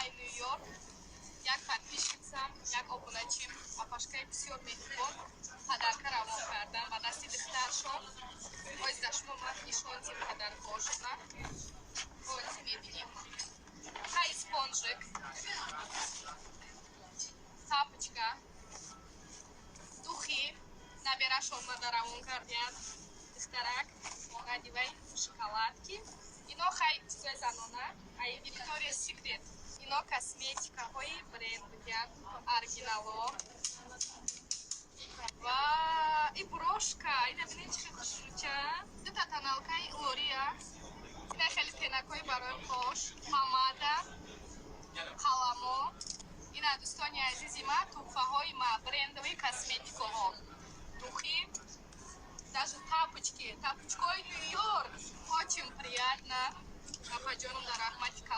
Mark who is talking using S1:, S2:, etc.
S1: Ай Нью-Йорк як подписчицам, як обуначим, апашкаи бисёр меҳрубон подарка равон кардан ба дасти духтаршон. Оз да шумо ман нишонтим подаркаошона. Ози мебинем. Хай, спонжик, тапочка, духи набераш омада равон кардиянд духтарак, одевай, шоколадки. Ино хай чизои занона, ай Виктория Секрет. Ино косметикаҳои бренд будиянд, оригинало. Ва и брошка, ина бинед, чӣ хушрӯча. Дута тоналкаи Лория, ина хеле тенакҳои барои қош, помада, қаламо. Ина, дӯстони азизи ма, туҳфаҳои ма, брендовые косметикаҳо, духи, даже тапочки, тапочкои Нью-Йорк. Очень приятно. Апаҷонум дар раҳмати.